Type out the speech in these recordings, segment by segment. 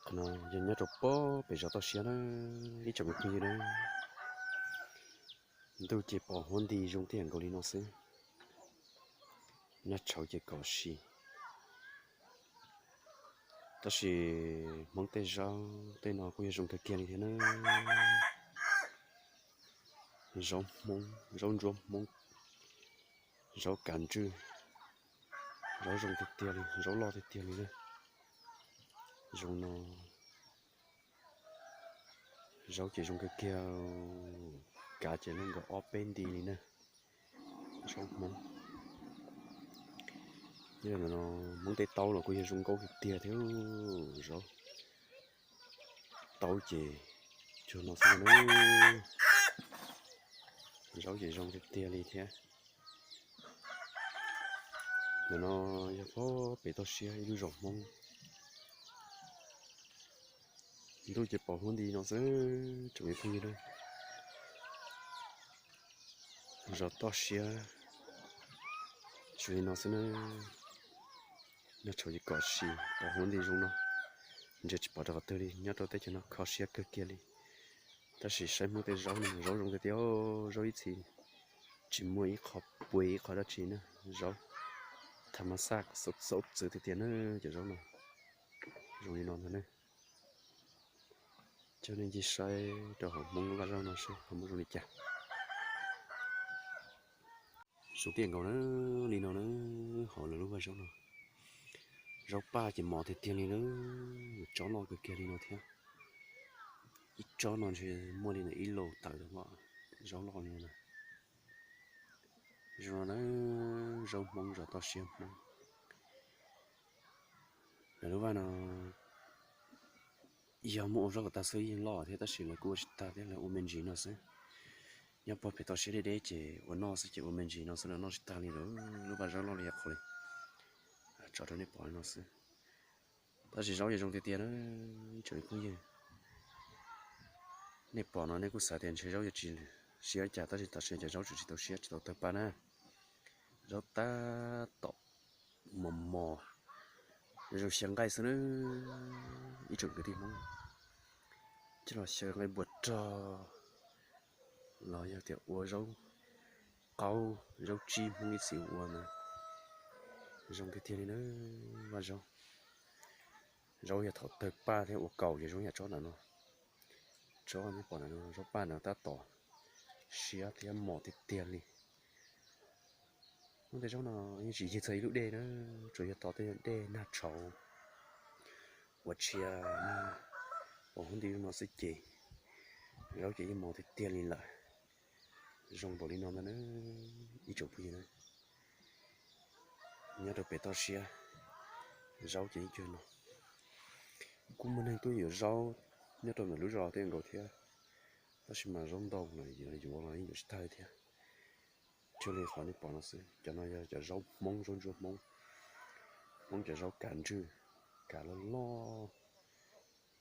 Qhov no yog nyob rau pob pem zos toj siab na, ib tsoom me phooj ywg na. Ntuj ces pom huab nti zoo tiag nkaus li no xwb. Nag tshauv ces kom si. Tab sis Hmoob tej zaub tej no kuj yog zoo kawg kiag li thiab na. Zaub Hmoob, zaub ntsuab Hmoob, zaub kav ntswj, zaub zoo tiag tiag li, zaub loj tiag tiag li na. Zoo no, zaub ces zoo kawg kiag, kav ces lawv nkaus ob peb nti li na. Zaub Hmoob, ntawm no Hmoob tej taub los kuj yog zoo nkauj tiag tiag thiab. Zaub taub ces cuag no xwb na. Zaub ces zoo tiag tiag li thiab. Ntawm no yog pob pem toj siab ib lub zos Hmoob. Ntuj ces pom huab nti no xwb tsoom me phooj ywg na. Zos toj siab zoo li no xwb na. Nag tshauv ces kom si, pom huab nti zoo no, ntsia tsis pom rau qhov twg li. Nyob rau teb chaws no kho siab kawg kiag li. Tab sis saib Hmoob tej zaub no mas zaub zoo tiag tiag, zaub ib txhis tsis muaj ib qho puas ib qho dab tsi na. Zaub tham mas xaj xaub txwv tiag tiag na. Cov zaub no zoo li no ntag na. Coj nej ncig saib rau hauv Hmoob lub vaj zaub no seb ho muaj zoo li cas. Zoo tiag nkaus na, li no na, hauv lawv lub vaj zaub no. Zaub paj ces mos tiag tiag li na, tsob loj kawg kiag li no thiab. Ib tsob no ntshe muaj li ntawm ib lus tawm los, zaub loj li no na. Zoo no na, zaub Hmoob zos toj siab Hmoob. Lawv lub vaj no yog muaj ua zaub kom tag xwb yeej loj thiab, tab sis lawv kuj ua tsis tag thiab, lawv ua me ntsis no xwb. Nyob pob pem toj siab deb deb ces ua noj xwb, ces ua me ntsis no xwb los noj tsis tag li lawm. Lub vaj zaub loj li yam qhuav li, tso rau nej pom li no xwb. Tab sis zaub yog zoo tiag tiag na, ib tsoom phooj ywg. Nej pom no nej kuj xav tias ntshe zaub yuav tsis siab cas, tab sis tam sim no cov zaub tseem tsis tau siab, tsis tau tawg paj na. Zaub tab tom mos mos, zoo xyaw nqaij xwb na, ib tsoom kwv tij Hmoob. Coj los xyaw nqaij npua rog los yog tias ua zaub qaub zaub tsib Hmoob ib txhis ua ntawd, zoo tiag tiag li na. Vaj zaub, zaub yog thaum tawg paj thiab ua kaus ces zoo yam tsob ntawm no. Tsob nej pom ntawm no, zaub paj ntawd tab tom siab thiab mos tiag tiag li. Lub tej zaub no yeej tsis yig txog ib lub dej na, tsuas yog tod tej dej nag tshauv uas tshia na, pom huab nti no xwb ces zaub ces yeej mos tiag tiag li lawm. Zoo npaum li no ntag na, ib tsoom phooj ywg na. Nyob rau pem toj siab, zaub ces ib cuag no. Kuj muaj neeg tuaj yuav zaub nyob rau ntawm lub zos tej nkaus thiab, tab sis mas zaub ntau lawm yuav los yeej yuav tsis tag thiab. Cuag li qhov nej pom no xwb, cov no yog cov zaub Hmoob, zaub ntsuab Hmoob, Hmoob cov zaub kav ntswj, kav loj loj.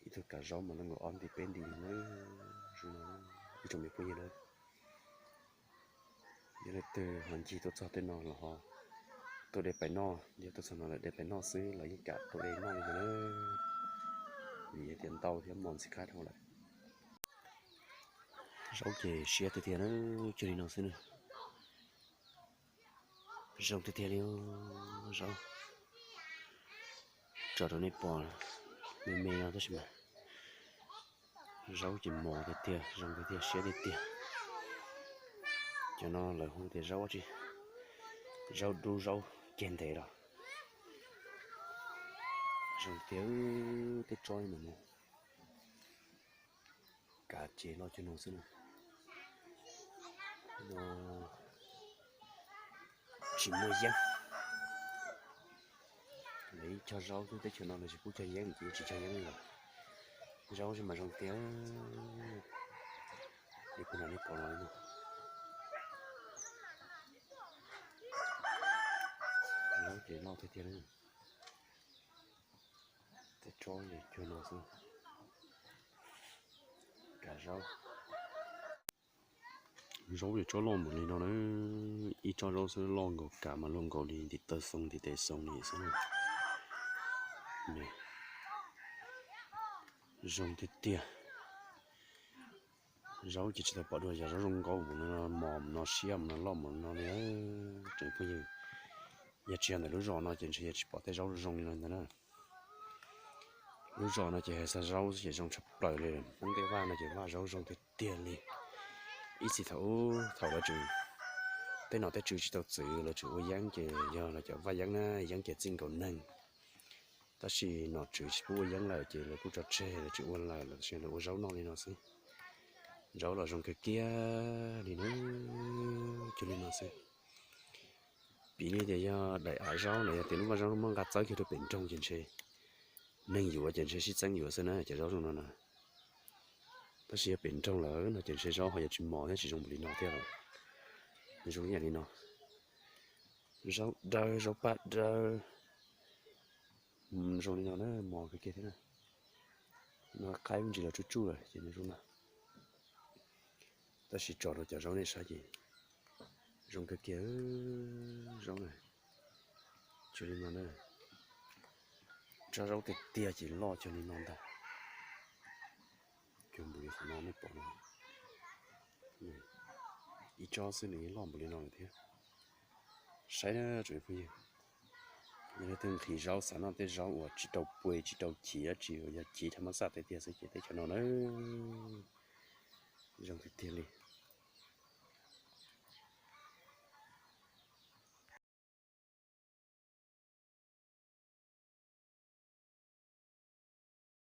Ib tug kav zaub mas loj nkaus ob nti peb nti na, zoo no, ib tsoom me phooj ywg na. Yog leej twg ho ncig tuaj txog tej no los ho tuaj de pais noj, yog tuaj txog no lawm de pais noj xwb los yeej kam tuaj de noj li ntawd na, vim hais tias ntau thiab mos ntxim qab dhau lawm. Zaub ces siab tiag tiag na, cuag li no xwb na. Zoo tiag tiag li zaub. Tso rau nej pom me me no tab sis mas zaub ces mos tiag tiag, zoo tiag tiag, siab tiag tiag. Cov no lawv hu tias zaub tsi, zaub dub zaub ceg ntev los. Zoo tiag, tej tsob no kav ces loj cuag no xwb na. No tsis muaj yeeb. Lawv yeej cog zaub, teb chaws no lawv tsis pub cog yeeb ces yeej tsis cog yeeb li lawm. Zaub mas zoo tiag li, kuv nam nej pom los no. Zaub ces loj tiag tiag li. Tej tsob ces cuag no xwb. Kav zaub. Zaub ces tsob loj npaum li no na, ib tsob zaub xwb loj nkaus kav mas luaj nkaus li ntiv taw xoo ntiv tes xoo li xwb. Zoo tiag tiag. Zaub ces tsis tau pom dua, yog zaub zoo nkauj mus no, mos mus no, siab mus no, loj mus no li. Tsoom phooj ywg, yog tsis yog ntawm lub zos no ces ntshe yog tsis pom tej zaub zoo li no ntag na. Lub zos no ces hais xa zaub ces zoo tshaj plaws li. Hmoob tej vaj no ces vaj zaub zoo tiag tiag li. Ib txhis thaum ub, thaum lawv tseem, tej nom tej tswv tsis tau txwv, lawv tseem ua yeeb ces yog lawv cov vaj yeeb na, yeeb ces txij nkaus neeg. Tab sis nom tswv tsis pub ua yeeb lawm ces lawv kuj tso tseg, lawv tsis ua lawm, lawv tab sis lawv ua zaub noj li no xwb. Zaub los zoo kawg kiag li na, cuag li no xwb. Piv li tias yog daim av zaub los yog tias lub vaj zaub muab nqa txawb kiag rau pem nroog ces ntshe neeg yuav ces ntshe sib txeeb yuav xwb na, cov zaub zoo no na. Tab sis yog pem nroog lawm no ces ntshe zaub ho yuav tsis mos thiab tsis zoo npaum li no thiab lawm. Zoo ib yam li no, zaub dawb zaub paj dawb, zoo li no na, mos kawg kiag thiab na. No qaib me ntsis los tsuj tsuj lawm ces nws zoo no. Tab sis tso rau cov zaub nej saib ces zoo kawg kiag zaub na. Cuag li no na, tsob zaub tiag tiag ces loj cuag li no ntag. Cuag npaum li qhov no nej pom no, ib tsob xwb nws loj npaum li no lawm thiab. Saib na tsoom phooj ywg, yog leej twg nqhis zaub xav noj tej zaub uas tsis tau pua tsis tau chiv dab tsi uas yog chiv thaj mab xaj tiag tiag xwb ces teb chaws no na, zoo tiag tiag li.